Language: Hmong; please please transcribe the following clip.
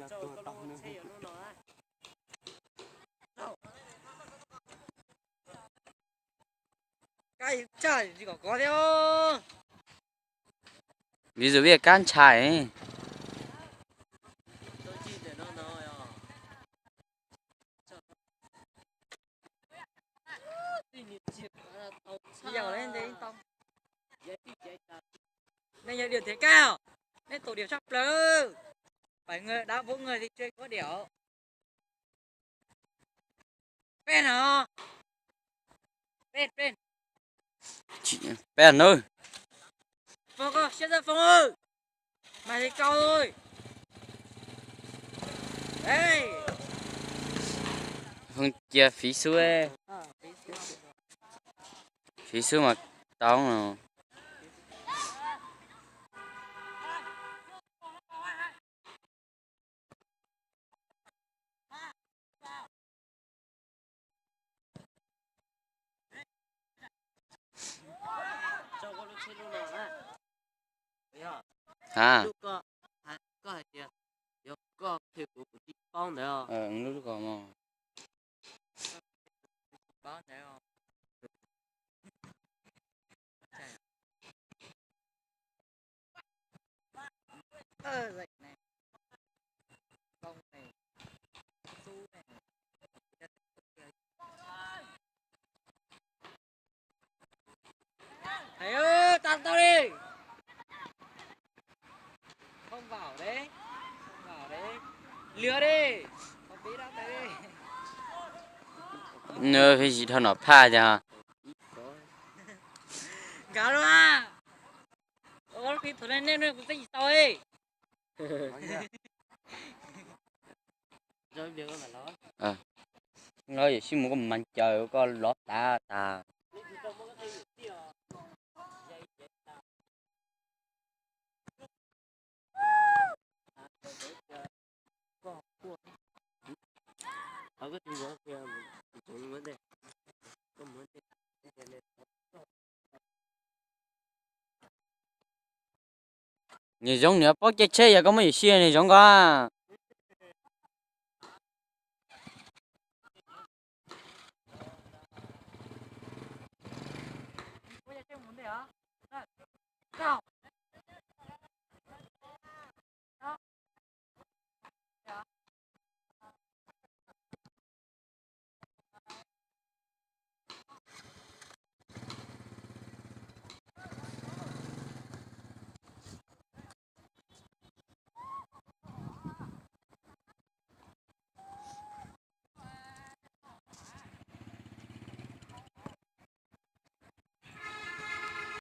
Kab tshaj tsis kom kov thiab. Vis zus vij kab ntshai. Nej yog diam thiab kab, nej tus diam tshaj plaws. Bảy người đá bốn người thì trên có điểm. Peb no. Peb, peb. Peb no. Phong koj siab xwb Phong ơi. Mày thì câu thôi. Ê. Phong cia phí xub. Phí xub mas tao no. Ha. Lub ko mos. Thầy ơi, tao tao đi. Không bảo đấy. Không bảo đấy. Lừa đi. Không tí đâu thầy đi. Nws pheej tsis dhau nov phaj cas. Nkawd los a. Ua lub kỹ thuật này nem nên cũng sẽ gì tao ấy. Los yawm sij mus koj mas caws koj lov tas tas. Nws zoo nws paub caij tsheb yog koj muab yawm sij nws zoo koj.